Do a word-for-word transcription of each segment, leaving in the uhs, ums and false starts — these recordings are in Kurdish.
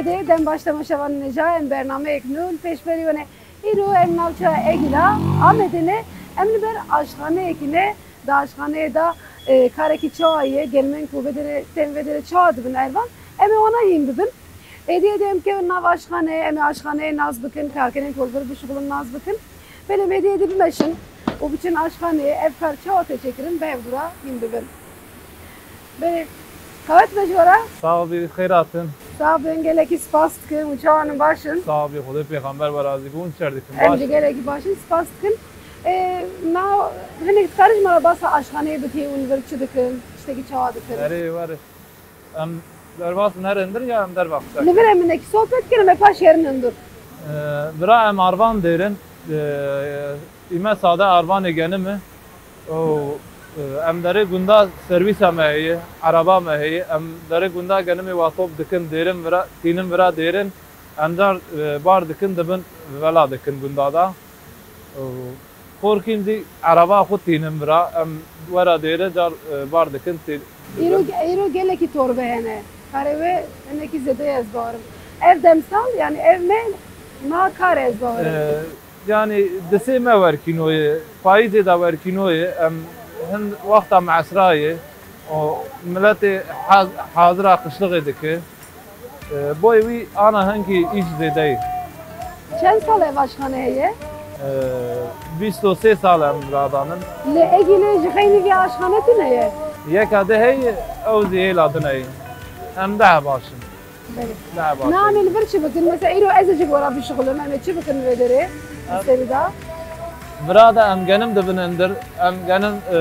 Dê dem baş temaşevanên hêja, em bernameyek nû li pêş berî we ne. Îro em navçeya Egîla Amedê ne, em li ber aşxaneyekî ne, di aşxaneyê de, e, karekî çawa ye, genimên ku vê derê, tên vê derê çawa dibin ervan, em ê wana hîn bibin. Êdî êdî em kevin nav aşxaneyê, em ê aşxaneyê nas bikin, karkerên ku li vir bişuxulin nas bikin. Belê êdî êdî bimeşin û biçin aşxaneyê, ev kar çawa tê çêkirin, bi hev dû re hîn bibin. Belê, qewet be ji we re. Sağ ol, bi xêr hatin. Sağ bin, gelekî spas dikim û çawan in, baş in? Sağ ol, bi Xwedê pêxember we razî bû, hûn çer dikin? Em jî gelekî baş in, spas dikim. Ê, na, hinek dikarin ji me re basa aşxaneyê bikî û li vir çi dikin, tiştekî çawa dikin? Erê, were. Em derbas in herin dir ya em derva qise? Li vir em hinekî sohbet kirin, em ê paş herin hundir. Ee, bira em arvan dêrin. Ee, îme sade arvanê genim e. Û, ee, em derê gunda servîsa me heye, ereba me heye. Em derê gunda genimê wa top dikin, dêrin vira, tînin vira dêrin. Em car, ee, bar dikin, dibin vela dikin gunda da. Û xorkîn zî ereba xwe tînin vira, em wera dêre car, e, bar dikin tê. Îro, îro gelekî torbe hene. Karê wê hinekî zêde ye ez bawerim. Ev demsal, yani ev me na kar e ez bawerim. E, yani disê me werkînoye, payîzê de werkînoye, em hin wexta mesra ye. O miletê haz-, hazira qişlixê dike. E, boy wî ana hingî îş zêde ye. Çend sal ev aşxane heye? E, bîst û sê sal em radan in. Lê Egîlê ji xeynî vê aşxane tune ye? Yeka de heye, ew zî hêla din heye. Em deh baş in. Belê. Deh baş in. Na em ê li vir çi bikin? Mesela îro ez ê ji bo re bişuxulim, em ê çi bikin vê derê? Em Li serî de? Vira de em genim dibin hundir, em genim, e,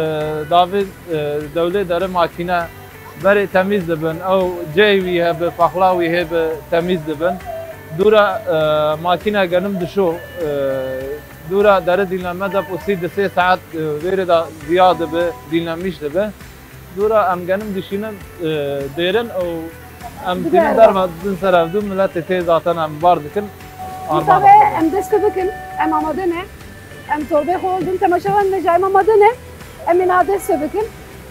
davê, e, dewlê dere makîne berê temîz dibin, ew cihê wî hebe, paxla wî hebe temîz dibin. Dûra, e, makîne genim dişo, e, dûra dere dînlenme de posî di sê saet, e, vêrê de ziya dibe, dînlenmiş dibe. Dûra em genim dişînin, e, dêrin û em tînin derva din ser ev dû miletê tê zaten em bar dikin. Arman Mustafa, em dest pê bikin, em amade ne. Em torbê xwe hildin, temaşevan me jî em amade ne. Em ê niha dest pê bikin.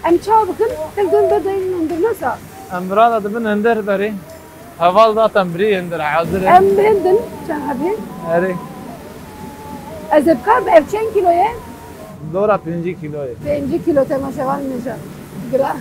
Em çawa bikin? Hildin bidin hundir nesa. Em vira de dibin hundir berê. Heval zaten birî hundir hazir e. Em hildin çend hebî? Erê. Ez ê bikar, ev çend kîlo ye? Dora pêncî kîlo ye. Pêncî kîlo temaşevan me jî. Giran.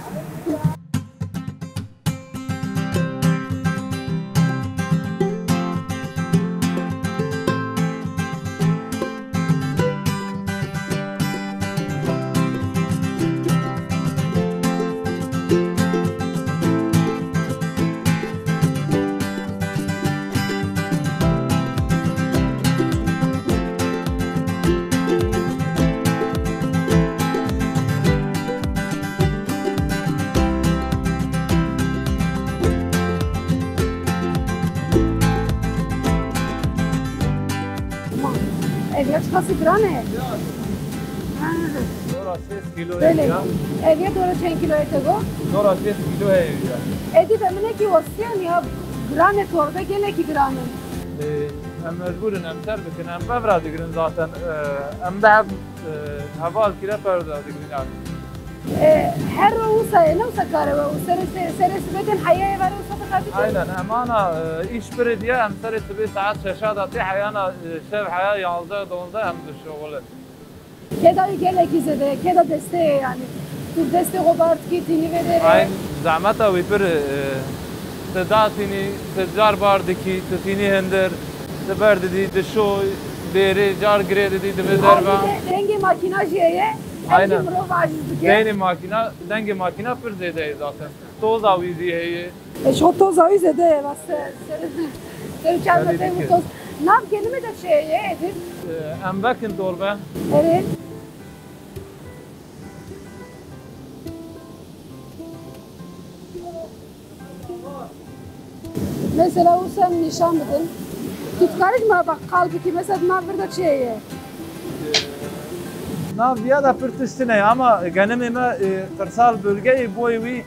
Ev ya çiqasî giran e? Ha. Dora şêst kîlo Belê. Heye ya. Ev ya dora çend kîlo ye te got? Dora şêst kîlo heye ya. Êdî be min ekî westiyan ya giran e, torbe gelekî giran e. Ee, em mecbûr in em ser bikin, em pevra digirin zaten. Ee, em de hev, e, heval kire pevra digirin yani. E, her ro wisa ye, ne wisa kare we û serê, serê sibê tên heyayê vere wisa dixebitî? Aynen, em ana, e, îş pirê diye, em serê sibê saet şeşa da tê heyana, e, şev heya yanzdeh donzdeh em dişoxulin. Keda wî gelekî zêde ye, keda destê ye yani. Tu destê xwe bar dikî, tînî vê derê. Aynen, zehmeta wî pir, e, tu datînî, tu car bar dikî, tu tînî hindir, tu ber didî, dişo, dêrê, car girê didî, divê derva. Dengê makîna jî heye. Ev jî Aynen. Mirov aciz dike. Deynê makîna, dengê makîna pir zêde ye zaten. Toza wî zî heye. E, ji xwe toza wî zêde ye, bas ser, ser, ser çar Serê metre dike. Toz. Nav genimê de çi heye, Edîl? E, em vekin torbe. Erê. Mesela wisa em nîşan bidin. Tu dikarî ji me re bak qal bikî, mesela di nav vir de çi heye? Nav viya de pir tişt tune ye, ama genimê me, e, qirsal bölge ye, boy wî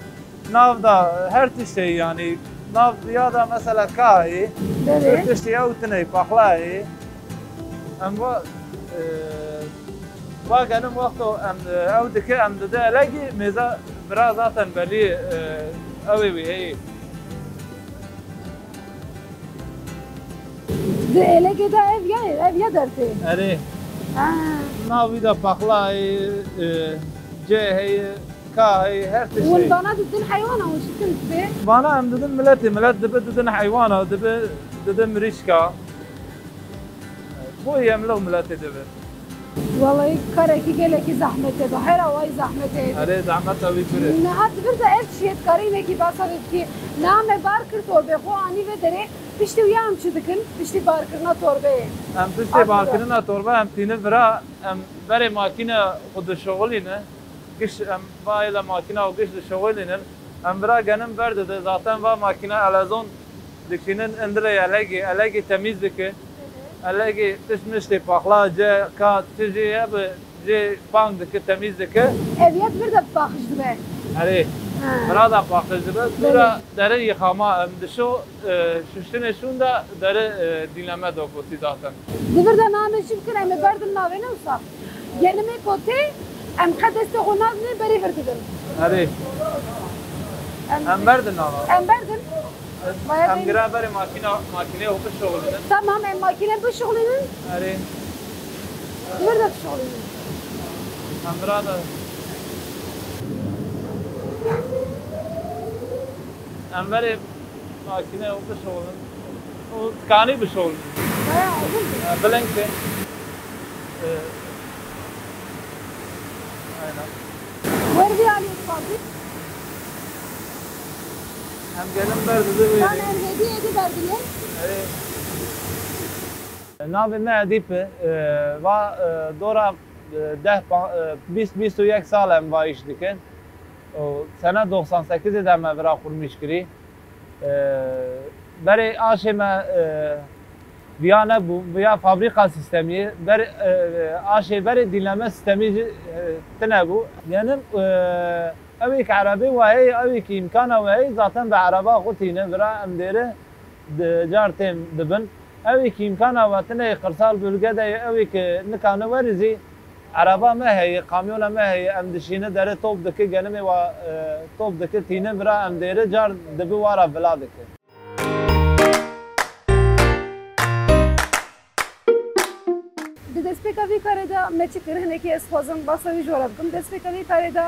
nav de her tişt heye, yani nav viya de mesela ka heye, Belê. Pir tişt heye ew tune ye, paxla heye. Em va, e, va genim wexto em, e, ew dike, em dide elegî, mêze bira zaten belî, e, ew ê wî heyî. Di êlekê de ev ya, ev ya dertê. Erê. Ha. Navî de paxla heye, e, cê heye, ka heye, her tişt Hûn heye. Vana didin heywana, hûn çi dikin dibê? Vana em didin miletê, milet dibe didin heywana, dibe didin mirîşka. Bo yê em li miletê dibe. Wellahî karekî gelekî zehmet e, bi her awayî zehmet e. Erê, zehmeta wî pir e. Niha di vir de ev çi ye, dikarî hinekî behsa vê bikî? Niha me bar kir torbê xwe anî vê derê, piştî wî em çi dikin? Piştî barkirina torbeyê. Em piştî barkirina torbe em tînin vira, em berê makîne xwe dişixulîne. Giş em va êle makîna û giş dişixulînin. Em vira genim berdide, zaten va makîna elezon dikişînin indirê elegê, elegê temîz dike. Elegê tişt miştê paxla, ce, ka, çi jê ye bi jê pang dike, temîz dike. Ev yek vir de paxij dibe. Erê. Ha. Vira da paxij dibe. Belê. Dûra dere yixama em dişo, e, şuştinê şûn de dere, e, dînleme do gotî zaten. Di vir de namê çi bikin, em ê berdin navê ne wisa? Genimê ku tê, em qe destê xwe nadinê berê vir didin. Erê. Em, em berdin nava. Em berdin. Em gira berê makîna, makîneyê xwe bişuxulînin. Tamam, em makîne bişuxulînin. Erê. Vir de bişuxulînin. Em bira de. Em berê makîneyê xwe bişuxulînin. Û tikanî bişuxulînin. Bayağı uzun. Bilind be. Ee, aynen. Wer vî alî dixwazî? Em genim berdide wê. Yan em hêdî hêdî berdine. Erê. Navê me Edîp e. Ee, va, e, dora, e, deh pa-, e, bîst bîst û yek sal em va îş dikin. Û sene doxsan sekizê de me vira qurmîş kirî. E, berê aşê me, e, viya nebû, viya fabrîka sîstemî ye. Ber, e, aşê berê dînleme sîstemî jî, e, tine bû. Genim, e, ewêk erebê we heye, ewêk îmkana we heye, zaten bi ereba xwe tîne vira em dêre di car têm dibin. Ewêk îmkana we tine ye, qirsal bölge de ye, ewêk, e, nikane werî zî Ereba me heye, kamyona me heye, em dişîne dere top dike, genimê wa, e, top dike, tîne vira em dêre car dibi wara vila dike. Di destpêka vî karê de me çi kir, hinekî ez dixwazim basa wî ji we re bikim. Destpêka vî karê de,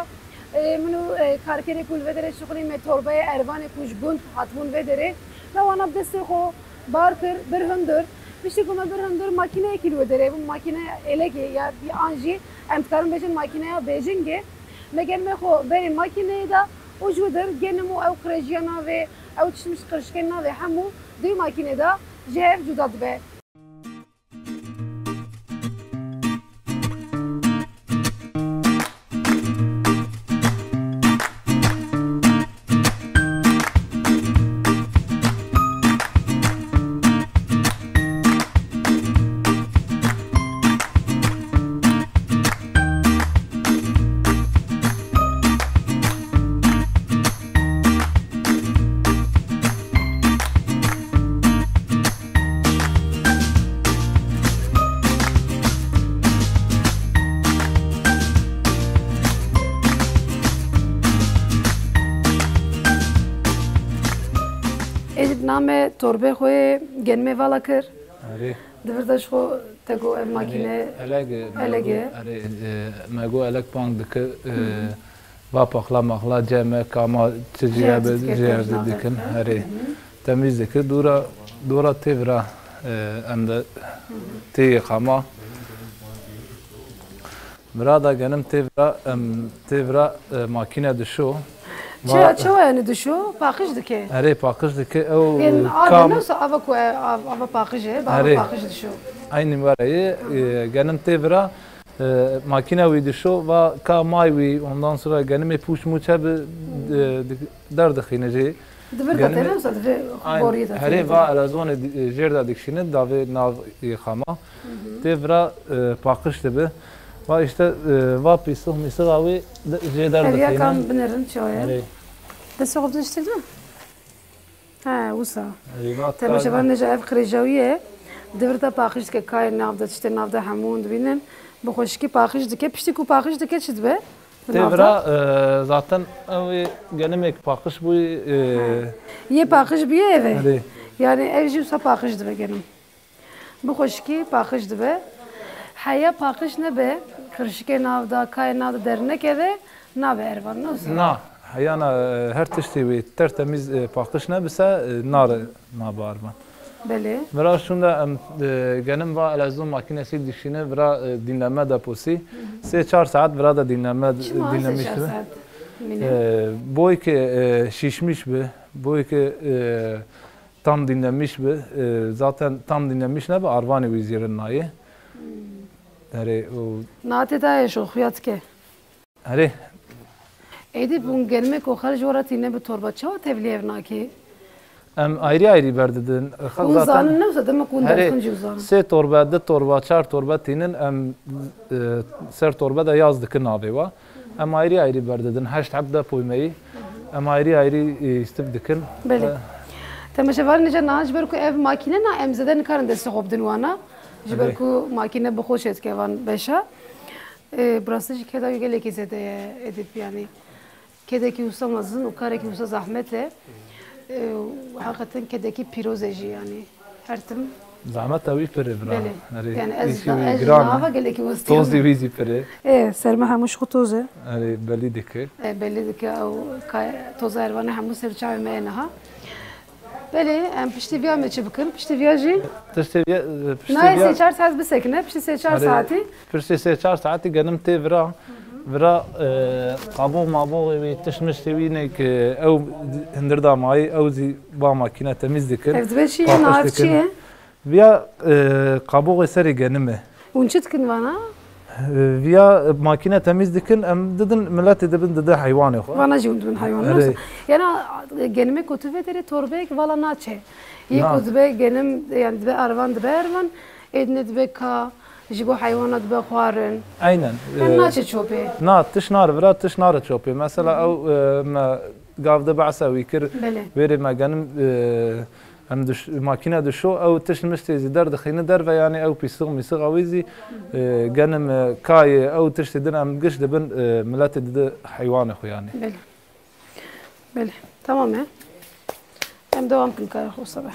e, min û, e, karkerê ku li vê derê şixulî me torbeyê ervanê ku ji gund hatibûn vê derê, me wana bi destê xwe bar kir, bir hundir. Piştî ku me bir hundir makîneyekî li wê derê bû, makîneya êlegê ya bî an jî em dikarin bêjin makîneya bêjingê. Me genimê xwe berê makîneyê de û ji wê der genim û ew qirêjiya navê, ew tiştmiş qirişkên navê hemû di wî makînê de ji hev cuda dibe. Ê jî bi name torbê xwe yê genimê vala kir. Erê. Di vir de ji xwe te got ev makîne Erê, elege, me elege. Got, erê, e, me got elek pang dike, e, Hı hı. va paxla maxla cem e, kama çi Jê cihebe, dike, jê tevna dikin, dike. Erê. Hı hı. Temîz dike, dora, dora têvra, e, em de Hı hı. tê yê xama. Mirada genim têvra, em, têvra, e, makîne dişo. Çi, Va- çawa yani dişo? Paqij dike? Erê, paqij dike. Ew Ên a kam- de nasıl ava ku, e, av-, ava paqij e, ba ava Erê. paqij dişo. Aynı were ye, e, genim têvra, e, makîne wî dişo, va ka may wî, ondan sonra genimê pûç mûç hebe, e, dik-, derdixîne jê. Di vir de Genimê têne, wisa di vê Aynen. boriyê de Herê têne. va elezonê di-, jêr de dikişîne, davê nav yê xama. Hı hı. Tê vira, e, paqij dibe. Va işte, e, va pîsix mîsixa wê de-, jê Ev ya derdixîne. kam binerin çawa ye? Erê. Destê xwe bidin tiştek de? He, wisa. Erê, va Temaşevan kar- neca ev qirêjawî ye. Di vir de paqij dike, kayên nav de, tiştê nav de hemû hûn dibînin. Bi xweşikî paqij dike. Piştî ku paqij dike çi dibe? Di nav de? Têvira, e, zaten ew ê genimek paqij bûyî, e, Yê paqij bûye ev e. Erê. Yani ev jî wisa paqij dibe genim. Bi xweşikî paqij dibe. Heya paqij nebe, xirşikê nav de, kayê nav de dernekeve, nabe ervan, ne wisa? Na, heyana, e, her tiştê wê tertemîz, e, paqij nebise, e, nare, nabe ervan. Belê. Vira şûnde em, e, genim va elezû makînesî dişîne, vira, e, dînleme deposî. Sê çar saet vira de dînleme, Çima sê çar saet? Mîne? E, boy ki, e, şişmiş bi, boy ki, e, tam dinlenmiş bi, e, zaten tam dinlenmiş nebe, arvanê wî zîrin nayê. Erê, û Natê dayê şo, xuya dike. Erê. Êdî bûn gelmek û xel ji we re tîne bi torba. Çawa tevlî ev nakê? Em ayrî ayrî berdidin. Xelk Hûn zaten zanin ne wisa, demek hûn Herê, derxin jî zanin. Sê torbe, du torba, çar torbe tînin, em, e, ser torbe de yaz dikin navê wa. Em ayrî ayrî berdidin. Heşt heb depoy me yî. Em ayrî ayrî, e, îstif dikin. Belê. E, Temaşevanê nêca niha ji ber ku ev makîne na, em zêde nikarin destê xwe bidin wana. Ji ber Belê. Ku makîne bi xwe çêdike van beşa. E, bi rastî jî keda wî gelekî zêde ye, Edîp, yanî. Kedekî wisa mezin û karekî wisa zehmet e. E, û heqeten kedekî pîroz e jî, yanî. Her tim. Zehmeta wî pir e, bira. Belê. Erê, yanî ez, îşê wî ez ji giran e. Niha ve gelekî westiyam. Tozî wî zî pir e. Ê, ser me hemû ji xwe toz e. Erê, belî dike. E, belî dike, ew ka-, toza ervanê hemû ser çavê me ye niha. Belê, em piştî viya me çi bikin? Piştî viya jî Tiştê viya, e, piştî nayê viya sê çar saet bisekine, piştî sê çar Erê, saetî. Piştî sê çar saetî genim tê vira. Vira, e, qabox maboxê wî, tişt miştê wî ne ki ew hindir da mayî, ew zî ba makîne temîz dikin. Ev dibe çi ye? Paqij Nav dikin. Çi ye? Viya, e, qaboxê serê genim e. Hûn çi dikin vana? E, viya makîne temîz dikin, em didin, miletê dibin, dide heywanê xwe. Vana jî hûn dibin heywan. Erê. Nasıl? Yana, e, genimê ku tu vê derê torbeyek vala naçe. Yê Na. Ku dibe genim, yani dibe ervan, dibe ervan, êdine dibe ka, ji bo heywana dibe xwarin. Aynen. Em E, naçe çopê. Na, tiş nare, vira tiş nare çopê. Mesela ew, e, me gav de behsa wî kir. Belê. Vêrê me genim, e, em diş-, makîne dişo, ew tiş miştê zî derdixîne derve, yani ew pîsix mîsix ew zî, e, genim, e, kayê, ew tiştê din em giş dibin, e, miletê dide heywanê xwe yani. Belê. Belê, tamam e. Em devam kin kara xwe sebe.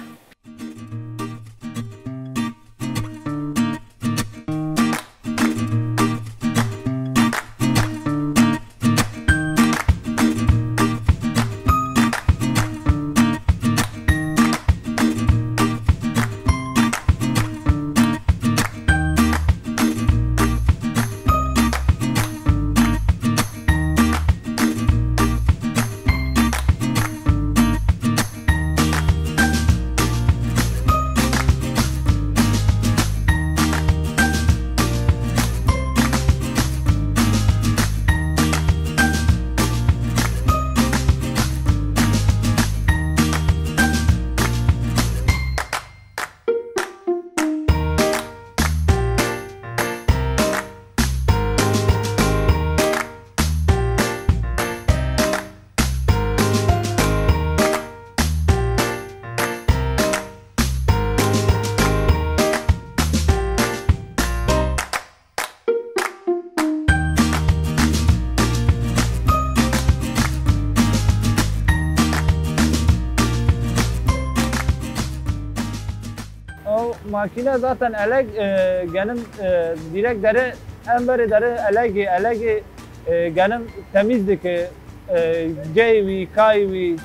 Ew makîne zaten elek, e, genim, e, direk dere, em berê dere elegê, elegê, e, genim temîz dike, e, gey wî, kay wî,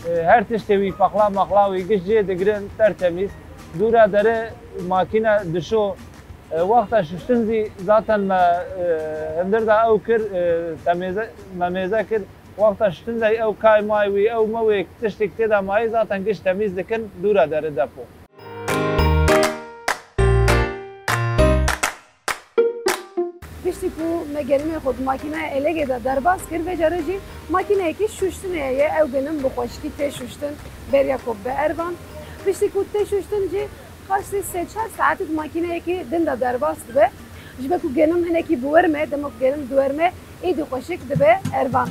e, her tiştê wî, pexla mexla wî, giş cê digirin tertemîz. Dûra dere makîne dişo, E, wexta şuştin zî zaten me, e, hindir da ew kir, e, te mêze, me mêze kir. Wexta şuştin de ew kay may wî, ew me wê tiştek tê de mayî zaten giş temîz dikin, dûra deri depo. Piştî ku me gerimê xwe di makîneya elegê de derbas kir, vê carê jî makîneyekî şuştinê heye, ew genim bi xweşikî tê şuştin, beriya ku be ervan. Piştî ku tê şuştin jî, Qasî sê çar saetî di makîneyekî din de derbas dibe. Ji ber ku genim hinekî bi werm e, dema ku genim diwerme, êdî xweşik dibe ervan.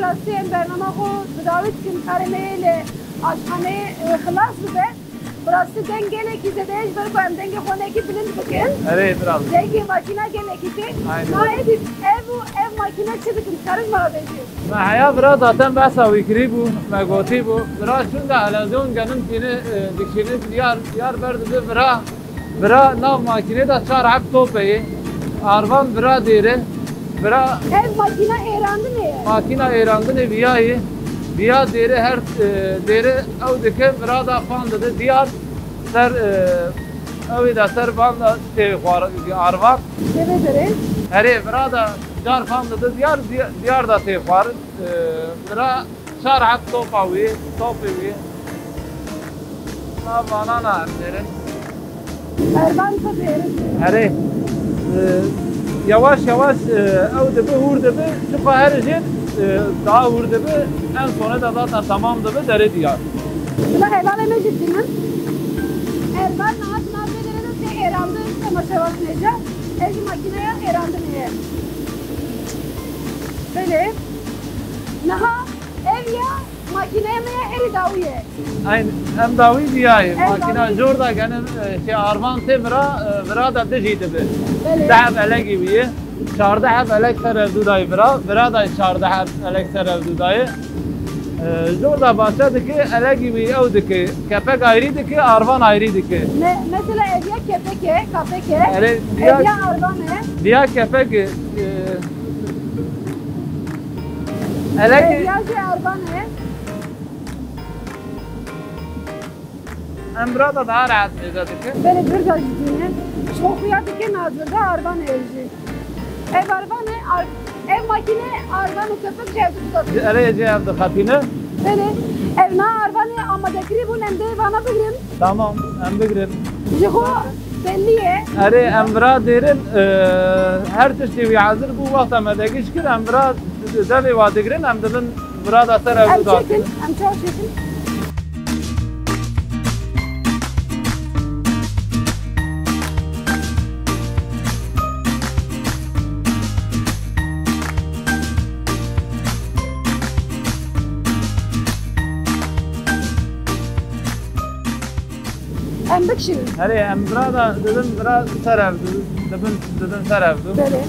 Rastî em bernama xwe bi dawî dikin, karê me yê li aşxaneyê, e, xilas bibe. Bi rastî deng gelekî zêde ye, ji ber ku em dengê xwe nekî bilind bikin. Erê, bravo. Dengê makîna gelekî tê. Aynen. Na êdî ev û ev makîne çi dikin? Dikarin me re bêjin? Me heya vira zaten behsa wî kirî bû, me gotî bû. Vira çûn de televîzyon genim tîne, e, dikşîne diyar, diyar berdide vira. Vira nav makînê de çar heb top heye. Arvan vira dêre. Vira Ev makîna êrandinê ye. Makîna êrandinê viya ye. Viya dêre her, e, dêre ew dike, vira da fan dide diyar. Ser, e, ew ê de ser van de tê xwar-, arvan. Tê vê derê. Herê vira de car fan dide diyar, diy-, diyar de tê xwarin. E, vira Çar heb topa wî, topê wî. Na vanana em derin. Ervan xwe derin. Erê. E, yavaş yavaş, e, ew dibi, hûr dibi, çiqa her jê, e, daha hûr dibi, en sone de zaten tamam dibi, derê diyar. Bila hevalê me jî dînin. Ervan niha ji nav vê derê de tê êrandin, temaşevan nêca. Ev jî makîneya êrandinê ye. Belê. Niha Ev ya makîneya me ya herî dawî ye. Eyn, em dawî diyayê. Em Makîna dawî. Jor da genim, e, şey, arvan tê vira, e, vira da dijî dibi. Belê. Deh heb elegî wî ye. Çardeh heb elek ser ev dû dayê vira. Vira da çardeh heb elek ser ev dû dayê. E, jor da bahçe dike, elegî wî ew dike. Kepek ayrî dike, arvan ayrî dike. Me-, mesela ev ya kepek e, kapek e. Erê, Ev diya, ya arvan e. Diya kepek e. E, Elek Ev ya jî ervan e. Em vira da daha rehet mêze dikin. Belê, vir da jî dîne. Ji xwe xuya dike, naz vir da arvan e ev jî. Ev arvan e, ar-, ev makîne arvan û kepek ji hevdû dixapîne. Erê, ji hev dixapîne. Belê. Ev na arvan e, amadekirî bûn, em dê vana bigrin. Tamam, em bigrin. Ji xwe bellî ye. Erê, em vira dêrin, e, her tiştê wî hazir bû, wexta me degiş kir, em vira devê wa digrin, em dibin vira da ser ew Em didin. Çêkin, em çawa çêkin? Em bikişînin. Herê, em vira da didin, vira ser ev didin, didin ser ev didin. Belê.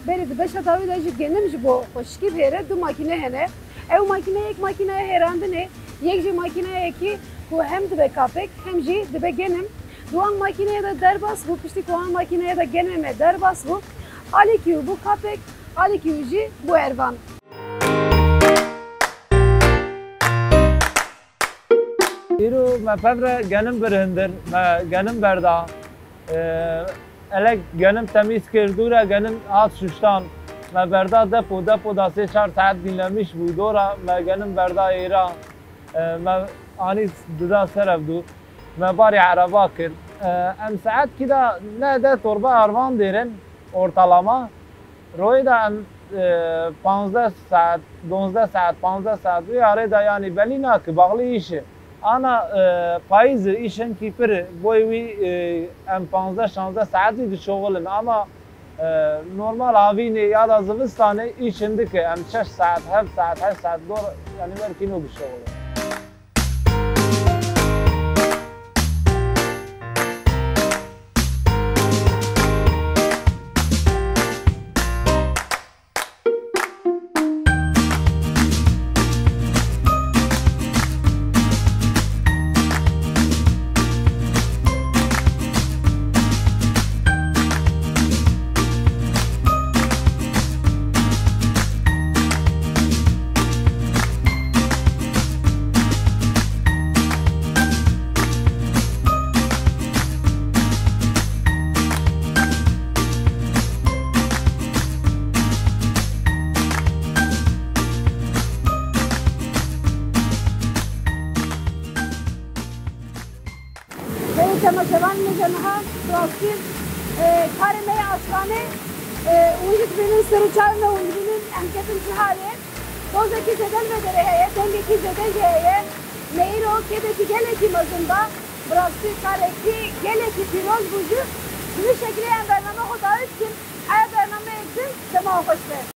Belê, di beşa dawî de jî genim ji bo xweşikî bihêre du makîne hene. Ew makîne yek makîneya hêrandinê, yek jî makîneyekî ku hem dibe kapek hem jî dibe genim. Di wan makîneyê de derbas bû, piştî ku wan makîneyê de genê me derbas bû, alîkî û bû kapek, alîkî û jî bû ervan. Îro me pevre genim bir hindir, me genim berda. Ee, elek genim temîz kir, dûre genim hat şuştan. Me berda depo, depo da sê çar saet dinlemiş bû. Dora me genim berda êra. Ee, me anî dida ser ev dû. Me barê ereba kir. Ee, em saet kî da ne de torba arvan dêrin ortalama. Royê de em, e, panzdeh saet, donzdeh saet, panzdeh saet wê arê de, yanî belî nake, baxlî îş e. Ana, e, payîz e, îş hinkî pir e, boy wî, e, em panzdeh şanzdeh saetî dişoxilin, ama, e, normal havînê ya da zivistanê îş hindik e, em şeş saet, heft saet, heşt saet dor, yanî wer kîno dişoxilin. Belê temaşevanên me ji niha rastî, e, karê me yê aşxanê, e, hûn jî dibînin ser û çavên me, hûn dibînin em ketin cihê. Tozekî zêde li vê derê heye, dengekî zêde jî heye. Me îro kêdekî gelekî mezin da. Bi rastî karekî gelekî pîroz bû jî. Bi vî şekilê em bername xwe dawî dikin. Eya bernameyek din, dema xweş be.